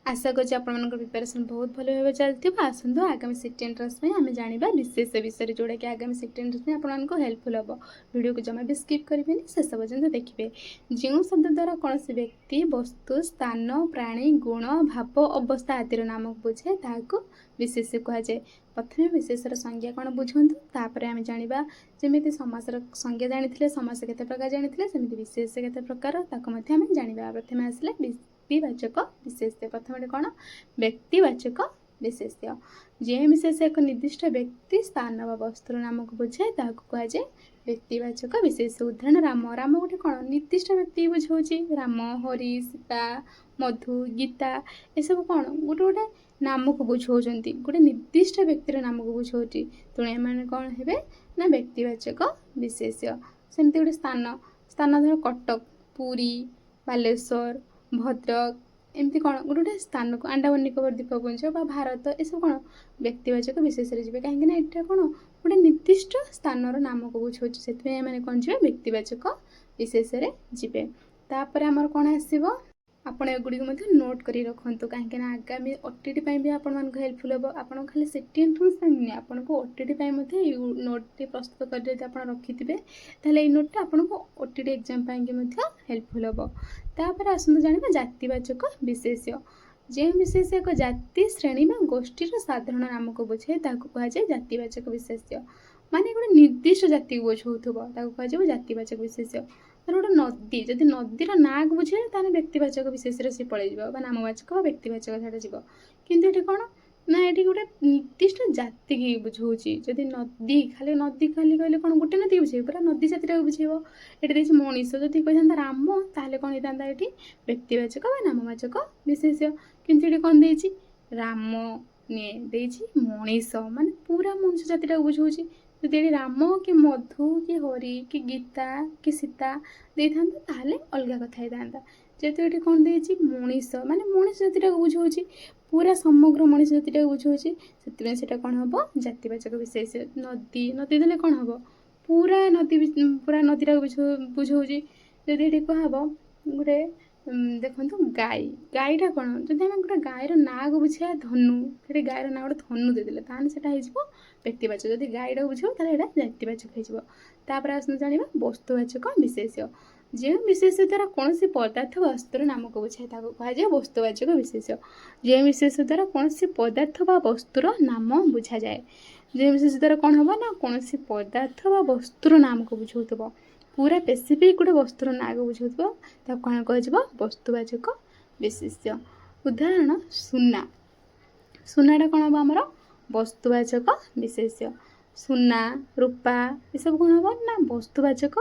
ଆଶା କରୁଛି ଆପଣମାନଙ୍କ ପ୍ରିପାରେସନ୍ ବହୁତ ଭଲ ଭାବେ ଚାଲିଥିବ। ଆସନ୍ତୁ, ଆଗାମୀ ସିଟି ଏଣ୍ଟ୍ରାନ୍ସ ପାଇଁ ଆମେ ଜାଣିବା ବିଶେଷ ବିଷୟରେ, ଯେଉଁଟାକି ଆଗାମୀ ସିଟି ଏଣ୍ଟ୍ରାନ୍ସ ପାଇଁ ଆପଣମାନଙ୍କୁ ହେଲ୍ପଫୁଲ୍ ହେବ। ଭିଡ଼ିଓକୁ ଜମା ବି ସ୍କିପ୍ କରିବେନି, ଶେଷ ପର୍ଯ୍ୟନ୍ତ ଦେଖିବେ। ଯେଉଁ ଶବ୍ଦ ଦ୍ୱାରା କୌଣସି ବ୍ୟକ୍ତି, ବସ୍ତୁ, ସ୍ଥାନ, ପ୍ରାଣୀ, ଗୁଣ, ଭାବ, ଅବସ୍ଥା ଆଦିର ନାମକୁ ବୁଝାଏ, ତାହାକୁ ବିଶେଷ୍ୟ କୁହାଯାଏ। ପ୍ରଥମେ ବିଶେଷ୍ୟର ସଂଜ୍ଞା କ'ଣ ବୁଝନ୍ତୁ, ତାପରେ ଆମେ ଜାଣିବା। ଯେମିତି ସମାସର ସଂଜ୍ଞା ଜାଣିଥିଲେ, ସମାସ କେତେ ପ୍ରକାର ଜାଣିଥିଲେ, ସେମିତି ବିଶେଷ୍ୟ କେତେ ପ୍ରକାର, ତାକୁ ମଧ୍ୟ ଆମେ ଜାଣିବା। ପ୍ରଥମେ ଆସିଲେ ବ୍ୟକ୍ତିବାଚକ ବିଶେଷ୍ୟ। ପ୍ରଥମରେ କ'ଣ? ବ୍ୟକ୍ତିବାଚକ ବିଶେଷ୍ୟ। ଯେଉଁ ବିଶେଷ୍ୟ ଏକ ନିର୍ଦ୍ଦିଷ୍ଟ ବ୍ୟକ୍ତି, ସ୍ଥାନ ବା ବସ୍ତୁର ନାମକୁ ବୁଝାଏ, ତାହାକୁ କୁହାଯାଏ ବ୍ୟକ୍ତିବାଚକ ବିଶେଷ୍ୟ। ଉଦାହରଣ: ରାମ। ରାମ ଗୋଟେ କ'ଣ? ନିର୍ଦ୍ଦିଷ୍ଟ ବ୍ୟକ୍ତି ବୁଝାଉଛି। ରାମ, ହରି, ସୀତା, ମଧୁ, ଗୀତା, ଏସବୁ କ'ଣ? ଗୋଟେ ଗୋଟେ ନାମକୁ ବୁଝାଉଛନ୍ତି, ଗୋଟେ ନିର୍ଦ୍ଦିଷ୍ଟ ବ୍ୟକ୍ତିର ନାମକୁ ବୁଝାଉଛି। ତେଣୁ ଏମାନେ କ'ଣ ହେବେ ନା ବ୍ୟକ୍ତିବାଚକ ବିଶେଷ୍ୟ। ସେମିତି ଗୋଟେ ସ୍ଥାନ। ସ୍ଥାନ ଧର କଟକ, ପୁରୀ, ବାଲେଶ୍ୱର, ଭଦ୍ରକ, ଏମିତି କ'ଣ ଗୋଟେ ଗୋଟେ ସ୍ଥାନକୁ, ଆଣ୍ଡାମାନ ନିକୋବର ଦ୍ୱୀପପୁଞ୍ଜ ବା ଭାରତ, ଏସବୁ କ'ଣ ବ୍ୟକ୍ତିବାଚକ ବିଶେଷ୍ୟରେ ଯିବେ। କାହିଁକି ନା ଏଇଟା କ'ଣ ଗୋଟେ ନିର୍ଦ୍ଦିଷ୍ଟ ସ୍ଥାନର ନାମକୁ ବୁଝାଉଛି। ସେଥିପାଇଁ ଏମାନେ କ'ଣ ଯିବେ? ବ୍ୟକ୍ତିବାଚକ ବିଶେଷ୍ୟରେ ଯିବେ। ତାପରେ ଆମର କ'ଣ ଆସିବ? ଆପଣ ଏଗୁଡ଼ିକୁ ମଧ୍ୟ ନୋଟ୍ କରି ରଖନ୍ତୁ, କାହିଁକିନା ଆଗାମୀ ଓଟିଇଟି ପାଇଁ ବି ଆପଣମାନଙ୍କୁ ହେଲ୍ପଫୁଲ୍ ହେବ। ଆପଣ ଖାଲି ସିଟି ଏଣ୍ଟ୍ରାନ୍ସ ପାଇଁ ନୁହେଁ, ଆପଣଙ୍କୁ ଓଟିଇଟି ପାଇଁ ମଧ୍ୟ ଏଇ ନୋଟ୍ଟି ପ୍ରସ୍ତୁତ କରି ଯଦି ଆପଣ ରଖିଥିବେ, ତାହେଲେ ଏଇ ନୋଟ୍ଟା ଆପଣଙ୍କୁ ଓଟିଇଟି ଏକ୍ଜାମ୍ ପାଇଁକି ମଧ୍ୟ ହେଲ୍ପଫୁଲ୍ ହେବ। ତାପରେ ଆସନ୍ତୁ ଜାଣିବା ଜାତିବାଚକ ବିଶେଷ୍ୟ। ଯେଉଁ ବିଶେଷ୍ୟ ଏକ ଜାତି, ଶ୍ରେଣୀ ବା ଗୋଷ୍ଠୀର ସାଧାରଣ ନାମକୁ ବୁଝାଏ, ତାହାକୁ କୁହାଯାଏ ଜାତିବାଚକ ବିଶେଷ୍ୟ। ମାନେ ଗୋଟେ ନିର୍ଦ୍ଦିଷ୍ଟ ଜାତିକୁ ବୁଝାଉଥିବ, ତାକୁ କୁହାଯିବ ଜାତିବାଚକ ବିଶେଷ୍ୟ। ଧର ଗୋଟେ ନଦୀ, ଯଦି ନଦୀର ନାଁକୁ ବୁଝିଲେ, ତାହେଲେ ବ୍ୟକ୍ତିବାଚକ ବିଶେଷ୍ୟରେ ସେ ପଳେଇଯିବ, ବା ନାମବାଚକ ବା ବ୍ୟକ୍ତିବାଚକ ସେଇଟା ଯିବ। କିନ୍ତୁ ଏଠି କ'ଣ ନା ଏଠି ଗୋଟେ ନିର୍ଦ୍ଦିଷ୍ଟ ଜାତିକି ବୁଝାଉଛି। ଯଦି ନଦୀ, ଖାଲି ନଦୀ ଖାଲି କହିଲେ କ'ଣ ଗୋଟେ ନଦୀ ବୁଝେଇବ? ପୁରା ନଦୀ ଜାତିଟାକୁ ବୁଝେଇବ। ଏଠି ଦେଇଛି ମଣିଷ। ଯଦି କହିଥାନ୍ତା ରାମ, ତାହେଲେ କ'ଣ ହେଇଥାନ୍ତା ଏଠି? ବ୍ୟକ୍ତିବାଚକ ବା ନାମବାଚକ ବିଶେଷ୍ୟ। କିନ୍ତୁ ଏଠି କ'ଣ ଦେଇଛି? ରାମ ନିଏ, ଦେଇଛି ମଣିଷ, ମାନେ ପୁରା ମଣିଷ ଜାତିଟାକୁ ବୁଝାଉଛି। ଯଦି ଏଠି ରାମ କି ମଧୁ କି ହରି କି ଗୀତା କି ସୀତା ଦେଇଥାନ୍ତା, ତାହେଲେ ଅଲଗା କଥା ହେଇଥାନ୍ତା। ଯେହେତୁ ଏଠି କ'ଣ ଦେଇଛି? ମଣିଷ, ମାନେ ମଣିଷ ଜାତିଟାକୁ ବୁଝାଉଛି, ପୁରା ସମଗ୍ର ମଣିଷ ଜାତିଟାକୁ ବୁଝାଉଛି, ସେଥିପାଇଁ ସେଇଟା କ'ଣ ହେବ? ଜାତିବାଚକ ବିଶେଷ୍ୟ। ନଦୀ, ନଦୀ ଦେଲେ କ'ଣ ହେବ? ପୁରା ନଦୀ, ପୁରା ନଦୀଟାକୁ ବୁଝାଉଛି। ଯଦି ଏଠି କୁହାହେବ ଗୋଟେ, ଦେଖନ୍ତୁ ଗାଈ। ଗାଈଟା କ'ଣ? ଯଦି ଆମେ ଗୋଟେ ଗାଈର ନାଁକୁ ବୁଝିବା ଧନୁ, ସେଠି ଗାଈର ନାଁ ଗୋଟେ ଧନୁ ଦେଇଦେଲେ, ତାହେଲେ ସେଇଟା ହେଇଯିବ ବ୍ୟକ୍ତିବାଚକ। ଯଦି ଗାଈଟାକୁ ବୁଝିବ, ତାହେଲେ ଏଇଟା ଜାତିବାଚକ ହେଇଯିବ। ତାପରେ ଆସନ୍ତୁ ଜାଣିବା ବସ୍ତୁବାଚକ ବିଶେଷ୍ୟ। ଯେଉଁ ବିଶେଷ୍ୟ ଦ୍ୱାରା କୌଣସି ପଦାର୍ଥ, ବସ୍ତୁର ନାମକୁ ବୁଝାଏ, ତାକୁ କୁହାଯାଏ ବସ୍ତୁବାଚକ ବିଶେଷ୍ୟ। ଯେଉଁ ବିଶେଷ୍ୟ ଦ୍ୱାରା କୌଣସି ପଦାର୍ଥ ବା ବସ୍ତୁର ନାମ ବୁଝାଯାଏ। ଯେଉଁ ବିଶେଷ୍ୟ ଦ୍ୱାରା କ'ଣ ହେବ ନା କୌଣସି ପଦାର୍ଥ ବା ବସ୍ତୁର ନାମକୁ ବୁଝାଉଥିବ, ପୁରା ସ୍ପେସିଫିକ୍ ଗୋଟେ ବସ୍ତୁର ନାଁକୁ ବୁଝାଉଥିବ, ତାକୁ କ'ଣ କୁହାଯିବ? ବସ୍ତୁବାଚକ ବିଶେଷ୍ୟ। ଉଦାହରଣ: ସୁନା। ସୁନାଟା କ'ଣ ହେବ ଆମର? ବସ୍ତୁବାଚକ ବିଶେଷ୍ୟ। ସୁନା, ରୂପା, ଏସବୁ କ'ଣ ହେବ ନା ବସ୍ତୁବାଚକ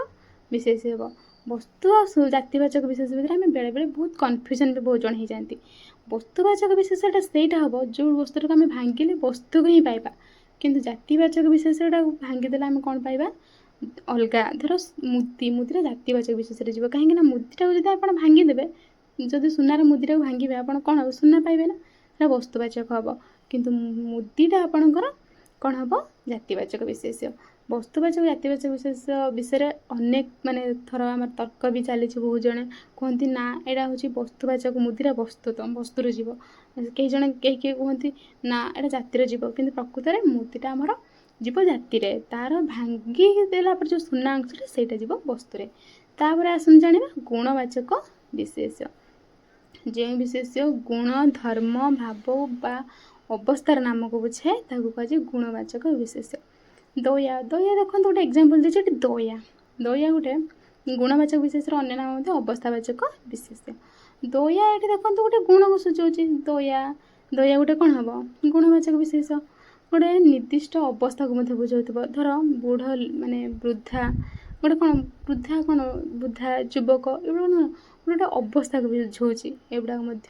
ବିଶେଷ୍ୟ ହେବ। ବସ୍ତୁ ଆଉ ଜାତିବାଚକ ବିଶେଷ୍ୟ ଭିତରେ ଆମେ ବେଳେବେଳେ ବହୁତ କନଫ୍ୟୁଜନ୍ ବି ବହୁତ ଜଣ ହେଇଯାନ୍ତି। ବସ୍ତୁବାଚକ ବିଶେଷ୍ୟଟା ସେଇଟା ହେବ, ଯେଉଁ ବସ୍ତୁଟାକୁ ଆମେ ଭାଙ୍ଗିଲେ ବସ୍ତୁକୁ ହିଁ ପାଇବା। କିନ୍ତୁ ଜାତିବାଚକ ବିଶେଷ୍ୟଟାକୁ ଭାଙ୍ଗିଦେଲେ ଆମେ କ'ଣ ପାଇବା? ଅଲଗା। ଧର ମୁଦି, ମୁଦିଟା ଜାତିବାଚକ ବିଶେଷ୍ୟରେ ଯିବ। କାହିଁକି ନା ମୁଦିଟାକୁ ଯଦି ଆପଣ ଭାଙ୍ଗିଦେବେ, ଯଦି ସୁନାର ମୁଦିଟାକୁ ଭାଙ୍ଗିବେ ଆପଣ, କ'ଣ ହେବ? ସୁନା ପାଇବେ ନା, ସେଟା ବସ୍ତୁବାଚକ ହେବ। କିନ୍ତୁ ମୁଦିଟା ଆପଣଙ୍କର କ'ଣ ହେବ? ଜାତିବାଚକ ବିଶେଷ୍ୟ। ବସ୍ତୁବାଚକ, ଜାତିବାଚକ ବିଶେଷ୍ୟ ବିଷୟରେ ଅନେକ ମାନେ ଥର ଆମର ତର୍କ ବି ଚାଲିଛି। ବହୁତ ଜଣ କୁହନ୍ତି, ନା, ଏଇଟା ହେଉଛି ବସ୍ତୁବାଚକ, ମୁଦିଟା ବସ୍ତୁ ତ ବସ୍ତୁରେ ଯିବ। କେହି ଜଣେ, କେହି କେହି କୁହନ୍ତି, ନା, ଏଇଟା ଜାତିରେ ଯିବ। କିନ୍ତୁ ପ୍ରକୃତରେ ମୁଦିଟା ଆମର ଯିବ ଜାତିରେ, ତାର ଭାଙ୍ଗି ଦେଲା ପରେ ଯେଉଁ ସୁନା ଅଂଶଟା, ସେଇଟା ଯିବ ବସ୍ତୁରେ। ତାପରେ ଆସନ୍ତୁ ଜାଣିବା ଗୁଣବାଚକ ବିଶେଷ୍ୟ। ଯେଉଁ ବିଶେଷ୍ୟ ଗୁଣ, ଧର୍ମ, ଭାବ ବା ଅବସ୍ଥାର ନାମକୁ ବୁଝାଏ, ତାକୁ କୁହାଯାଏ ଗୁଣବାଚକ ବିଶେଷ୍ୟ। ଦୟା। ଦୟା, ଦେଖନ୍ତୁ ଗୋଟେ ଏକ୍ଜାମ୍ପଲ୍ ଦେଇଛି ଏଠି ଦୟା। ଦୟା ଗୋଟେ ଗୁଣବାଚକ ବିଶେଷ୍ୟର ଅନ୍ୟ ନାମ ମଧ୍ୟ ଅବସ୍ଥାବାଚକ ବିଶେଷ୍ୟ। ଦୟା ଏଠି ଦେଖନ୍ତୁ ଗୋଟେ ଗୁଣକୁ ସୂଚାଉଛି। ଦୟା, ଦୟା ଗୋଟେ କ'ଣ ହେବ? ଗୁଣବାଚକ ବିଶେଷ୍ୟ। ଗୋଟେ ନିର୍ଦ୍ଦିଷ୍ଟ ଅବସ୍ଥାକୁ ମଧ୍ୟ ବୁଝାଉଥିବ। ଧର ବୁଢ଼ ମାନେ ବୃଦ୍ଧା, ଗୋଟେ କ'ଣ ବୃଦ୍ଧା, କ'ଣ ବୃଦ୍ଧା, ଯୁବକ, ଏଗୁଡ଼ା କ'ଣ ଗୋଟେ ଗୋଟେ ଅବସ୍ଥାକୁ ବୁଝାଉଛି। ଏଗୁଡ଼ାକ ମଧ୍ୟ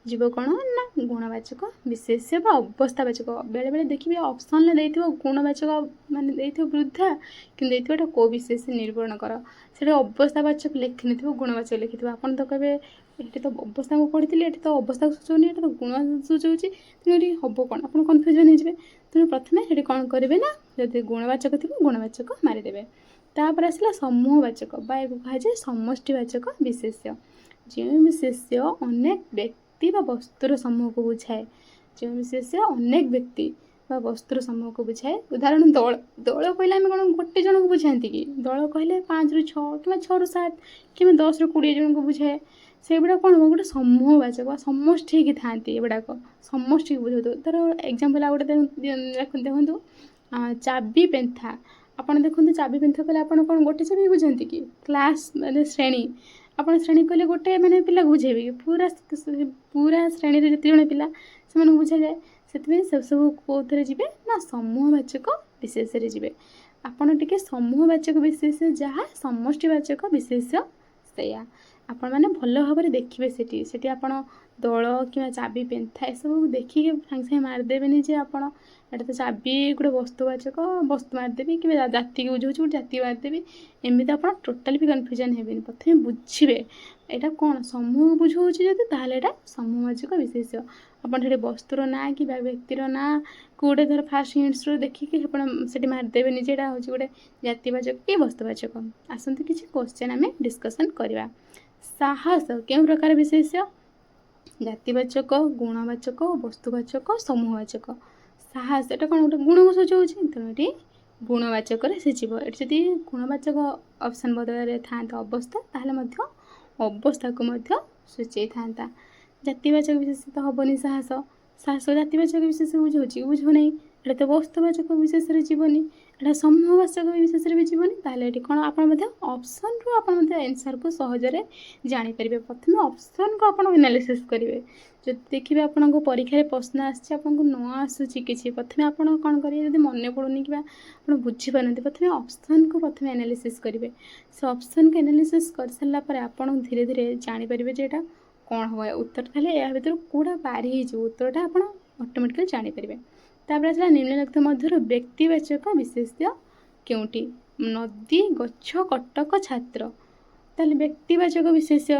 ଯିବ କ'ଣ ନା ଗୁଣବାଚକ ବିଶେଷ୍ୟ ବା ଅବସ୍ଥାବାଚକ। ବେଳେବେଳେ ଦେଖିବେ ଅପସନ୍ରେ ଦେଇଥିବ ଗୁଣବାଚକ, ମାନେ ଦେଇଥିବ ବୃଦ୍ଧା, କିନ୍ତୁ ଦେଇଥିବ ଏଇଟା କେଉଁ ବିଶେଷ୍ୟ ନିରୂପଣ କର। ସେଠି ଅବସ୍ଥାବାଚକ ଲେଖିନଥିବ, ଗୁଣବାଚକ ଲେଖିଥିବ। ଆପଣ ତ କହିବେ, ଏଠି ତ ଅବସ୍ଥା ମୁଁ ପଢ଼ିଥିଲି, ଏଠି ତ ଅବସ୍ଥାକୁ ସୂଚାଉନି, ଏଠି ତ ଗୁଣ ସୂଚାଉଛି, ତେଣୁ ଏଠି ହେବ କ'ଣ? ଆପଣ କନଫ୍ୟୁଜନ୍ ହେଇଯିବେ। ତେଣୁ ପ୍ରଥମେ ସେଠି କ'ଣ କରିବେ ନା ଯଦି ଗୁଣବାଚକ ଥିବ, ଗୁଣବାଚକ ମାରିଦେବେ। ତାପରେ ଆସିଲା ସମୂହବାଚକ ବା ଏହାକୁ କୁହାଯାଏ ସମଷ୍ଟିବାଚକ ବିଶେଷ୍ୟ। ଯେଉଁ ବିଶେଷ୍ୟ ଅନେକ ବ୍ୟକ୍ତି ବ୍ୟକ୍ତି ବା ବସ୍ତୁର ସମୂହକୁ ବୁଝାଏ। ଯେଉଁ ବିଶେଷ୍ୟ ଅନେକ ବ୍ୟକ୍ତି ବା ବସ୍ତୁର ସମୂହକୁ ବୁଝାଏ। ଉଦାହରଣ ଦଳ। ଦଳ କହିଲେ ଆମେ କ'ଣ ଗୋଟେ ଜଣକୁ ବୁଝାନ୍ତି କି? ଦଳ କହିଲେ 5ରୁ 6 କିମ୍ବା 6ରୁ 7 କିମ୍ବା 10ରୁ 20 ଜଣଙ୍କୁ ବୁଝାଏ। ସେଗୁଡ଼ା କ'ଣ ହେବ? ଗୋଟେ ସମୂହବାଚକ ବା ସମଷ୍ଟି ହେଇକି ଥାଆନ୍ତି। ଏଗୁଡ଼ାକ ସମଷ୍ଟିକୁ ବୁଝାଉଥିବ। ଧର ଏକ୍ଜାମ୍ପଲ୍ ଆଉ ଗୋଟେ ଦେଖନ୍ତୁ, ଚାବି ପେନ୍ଥା। ଆପଣ ଦେଖନ୍ତୁ, ଚାବି ପେନ୍ଥା କହିଲେ ଆପଣ କ'ଣ ଗୋଟେ ଚାବି ବୁଝନ୍ତି କି? କ୍ଲାସ୍ ମାନେ ଶ୍ରେଣୀ। ଆପଣ ଶ୍ରେଣୀ କହିଲେ ଗୋଟେ ମାନେ ପିଲାକୁ ବୁଝେଇବେ କି? ପୁରା ପୁରା ଶ୍ରେଣୀରେ ଯେତେ ଜଣ ପିଲା, ସେମାନଙ୍କୁ ବୁଝାଯାଏ। ସେଥିପାଇଁ ସେସବୁ କେଉଁଥିରେ ଯିବେ ନା ସମୂହବାଚକ ବିଶେଷ୍ୟରେ ଯିବେ। ଆପଣ ଟିକେ ସମୂହବାଚକ ବିଶେଷ୍ୟ ଯାହା, ସମଷ୍ଟିବାଚକ ବିଶେଷ୍ୟ ସେଇଆ। ଆପଣମାନେ ଭଲ ଭାବରେ ଦେଖିବେ ସେଠି। ସେଠି ଆପଣ ଦଳ କିମ୍ବା ଚାବି ପେନ୍ଥା ଏସବୁ ଦେଖିକି ସାଙ୍ଗେ ସାଙ୍ଗେ ମାରିଦେବେନି ଯେ ଆପଣ ଏଇଟା ତ ଚାବି ଗୋଟେ ବସ୍ତୁବାଚକ, ବସ୍ତୁ ମାରିଦେବି, କିମ୍ବା ଜାତିକି ବୁଝାଉଛି, ଗୋଟେ ଜାତି ମାରିଦେବି। ଏମିତି ଆପଣ ଟୋଟାଲି ବି କନଫ୍ୟୁଜନ୍ ହେବେନି। ପ୍ରଥମେ ବୁଝିବେ ଏଇଟା କ'ଣ ସମୂହ ବୁଝାଉଛି। ଯଦି ତାହେଲେ ଏଇଟା ସମୂହବାଚକ ବିଶେଷ୍ୟ। ଆପଣ ସେଠି ବସ୍ତୁର ନାଁ କିମ୍ବା ବ୍ୟକ୍ତିର ନାଁ ଗୋଟେ ଧର ଫାଷ୍ଟ ହିଣ୍ଟସରୁ ଦେଖିକି ଆପଣ ସେଠି ମାରିଦେବେନି ଯେ ଏଇଟା ହେଉଛି ଗୋଟେ ଜାତିବାଚକ କି ବସ୍ତୁବାଚକ। ଆସନ୍ତୁ, କିଛି କ୍ୱେଶ୍ଚନ୍ ଆମେ ଡିସ୍କସନ୍ କରିବା। ସାହସ କେଉଁ ପ୍ରକାର ବିଶେଷ୍ୟ? ଜାତିବାଚକ, ଗୁଣବାଚକ, ବସ୍ତୁବାଚକ, ସମୂହବାଚକ। ସାହସ ଏଇଟା କ'ଣ ଗୋଟେ ଗୁଣକୁ ସୂଚାଉଛି, ତେଣୁ ଏଠି ଗୁଣବାଚକରେ ସେ ଯିବ। ଏଠି ଯଦି ଗୁଣବାଚକ ଅପସନ୍ ବଦଳରେ ଥାନ୍ତା ଅବସ୍ଥା, ତାହେଲେ ମଧ୍ୟ ଅବସ୍ଥାକୁ ମଧ୍ୟ ସୂଚେଇଥାନ୍ତା। ଜାତିବାଚକ ବିଶେଷ୍ୟ ତ ହେବନି ସାହସ। ସାହସ ଜାତିବାଚକ ବିଶେଷ୍ୟ ବୁଝାଉଛି କି? ବୁଝାଉ ନାହିଁ। ଏଇଟା ତ ବସ୍ତୁବାଚକ ବିଶେଷ୍ୟରେ ଯିବନି, ଏଇଟା ସମୂହବାଚକ ବିଶେଷ୍ୟରେ ବି ଯିବନି। ତାହେଲେ ଏଠି କ'ଣ? ଆପଣ ମଧ୍ୟ ଅପସନ୍ରୁ ଆପଣ ମଧ୍ୟ ଆନ୍ସର୍କୁ ସହଜରେ ଜାଣିପାରିବେ। ପ୍ରଥମେ ଅପସନ୍କୁ ଆପଣ ଆନାଲିସିସ୍ କରିବେ। ଯଦି ଦେଖିବେ ଆପଣଙ୍କୁ ପରୀକ୍ଷାରେ ପ୍ରଶ୍ନ ଆସିଛି, ଆପଣଙ୍କୁ ନ ଆସୁଛି କିଛି, ପ୍ରଥମେ ଆପଣ କ'ଣ କରିବେ? ଯଦି ମନେ ପଡ଼ୁନି କିମ୍ବା ଆପଣ ବୁଝିପାରୁନାହାନ୍ତି, ପ୍ରଥମେ ଅପସନ୍କୁ ପ୍ରଥମେ ଆନାଲିସିସ୍ କରିବେ। ସେ ଅପସନ୍କୁ ଆନାଲିସିସ୍ କରିସାରିଲା ପରେ ଆପଣ ଧୀରେ ଧୀରେ ଜାଣିପାରିବେ ଯେ ଏଇଟା କ'ଣ ହେବ ଉତ୍ତର। ତାହେଲେ ଏହା ଭିତରୁ କେଉଁଟା ବାରି ହେଇଯିବ, ଉତ୍ତରଟା ଆପଣ ଅଟୋମେଟିକାଲି ଜାଣିପାରିବେ। ତାପରେ ଆସିଲା, ନିମ୍ନଲିଖିତ ମଧ୍ୟରୁ ବ୍ୟକ୍ତିବାଚକ ବିଶେଷ୍ୟ କେଉଁଟି? ନଦୀ, ଗଛ, କଟକ, ଛାତ୍ର। ତାହେଲେ ବ୍ୟକ୍ତିବାଚକ ବିଶେଷ୍ୟ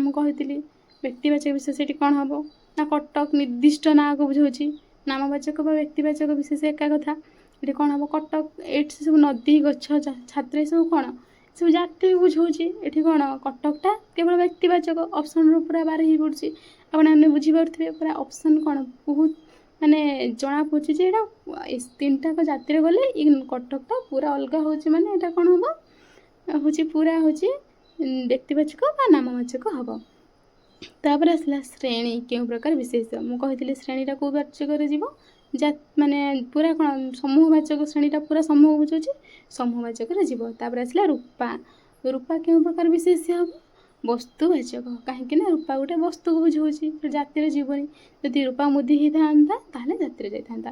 ମୁଁ କହିଥିଲି, ବ୍ୟକ୍ତିବାଚକ ବିଶେଷ୍ୟ ଏଠି କ'ଣ ହେବ ନା କଟକ ନିର୍ଦ୍ଦିଷ୍ଟ ନାଁକୁ ବୁଝାଉଛି। ନାମବାଚକ ବା ବ୍ୟକ୍ତିବାଚକ ବିଶେଷ୍ୟ ଏକା କଥା। ଏଠି କ'ଣ ହେବ? କଟକ। ଏଠି ସବୁ ନଦୀ, ଗଛ, ଛାତ୍ର ଏସବୁ କ'ଣ? ସବୁ ଜାତି ବୁଝାଉଛି। ଏଠି କ'ଣ? କଟକଟା କେବଳ ବ୍ୟକ୍ତିବାଚକ, ଅପସନ୍ରୁ ପୁରା ବାରି ହେଇ ପଡ଼ୁଛି। ଆପଣମାନେ ବୁଝିପାରୁଥିବେ ପୁରା ଅପସନ୍ କ'ଣ ବହୁତ ମାନେ ଜଣାପଡ଼ୁଛି ଯେ ଏଇଟା ଏ ତିନିଟାକ ଜାତିରେ ଗଲେ ଏଇ କଟକଟା ପୁରା ଅଲଗା ହେଉଛି। ମାନେ ଏଇଟା କ'ଣ ହେବ? ହେଉଛି ପୁରା ହେଉଛି ବ୍ୟକ୍ତିବାଚକ ବା ନାମବାଚକ ହେବ। ତାପରେ ଆସିଲା, ଶ୍ରେଣୀ କେଉଁ ପ୍ରକାର ବିଶେଷ୍ୟ? ମୁଁ କହିଥିଲି ଶ୍ରେଣୀଟା କେଉଁ ବାଚକରେ ଯିବ। ମାନେ ପୁରା କ'ଣ ସମୂହବାଚକ। ଶ୍ରେଣୀଟା ପୁରା ସମୂହ ବୁଝାଉଛି, ସମୂହବାଚକରେ ଯିବ। ତାପରେ ଆସିଲା ରୂପା। ରୂପା କେଉଁ ପ୍ରକାର ବିଶେଷ୍ୟ ହେବ? ବସ୍ତୁବାଚକ। କାହିଁକି ନା ରୂପା ଗୋଟେ ବସ୍ତୁକୁ ବୁଝାଉଛି, ଜାତିରେ ଯିବନି। ଯଦି ରୂପା ମୁଦି ହେଇଥାନ୍ତା, ତାହେଲେ ଜାତିରେ ଯାଇଥାନ୍ତା।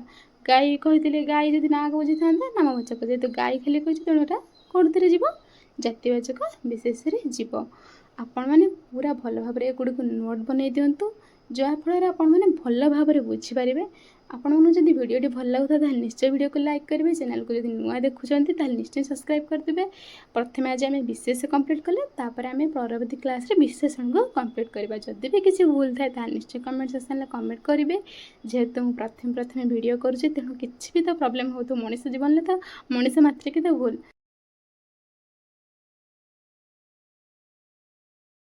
ଗାଈ କହିଥିଲେ, ଗାଈ ଯଦି ନାଁକୁ ବୁଝିଥାନ୍ତା, ନାମବାଚକ। ଯେହେତୁ ଗାଈ ଖାଲି କହିଛି, ତେଣୁ ଏଇଟା କେଉଁଥିରେ ଯିବ? ଜାତିବାଚକ ବିଶେଷ୍ୟରେ ଯିବ। ଆପଣମାନେ ପୁରା ଭଲ ଭାବରେ ଏଗୁଡ଼ିକୁ ନୋଟ୍ ବନେଇ ଦିଅନ୍ତୁ, ଯାହାଫଳରେ ଆପଣମାନେ ଭଲ ଭାବରେ ବୁଝିପାରିବେ। ଆପଣମାନଙ୍କୁ ଯଦି ଭିଡ଼ିଓଟି ଭଲ ଲାଗୁଥାଏ, ତାହେଲେ ନିଶ୍ଚୟ ଭିଡ଼ିଓକୁ ଲାଇକ୍ କରିବେ। ଚ୍ୟାନେଲକୁ ଯଦି ନୂଆ ଦେଖୁଛନ୍ତି, ତାହେଲେ ନିଶ୍ଚୟ ସବସ୍କ୍ରାଇବ୍ କରିଦେବେ। ପ୍ରଥମେ ଆଜି ଆମେ ବିଶେଷ୍ୟ କମ୍ପ୍ଲିଟ୍ କଲେ, ତାପରେ ଆମେ ପରବର୍ତ୍ତୀ କ୍ଲାସ୍ରେ ବିଶେଷଣକୁ କମ୍ପ୍ଲିଟ୍ କରିବା। ଯଦି ବି କିଛି ଭୁଲ ଥାଏ, ତାହେଲେ ନିଶ୍ଚୟ କମେଣ୍ଟ ସେକ୍ସନ୍ରେ କମେଣ୍ଟ କରିବେ। ଯେହେତୁ ମୁଁ ପ୍ରଥମେ ପ୍ରଥମେ ଭିଡ଼ିଓ କରୁଛି, ତେଣୁ କିଛି ବି ତ ପ୍ରୋବ୍ଲେମ୍ ହେଉଥିବ। ମଣିଷ ଜୀବନରେ ତ ମଣିଷ ମାତ୍ରକେ ତ ଭୁଲ।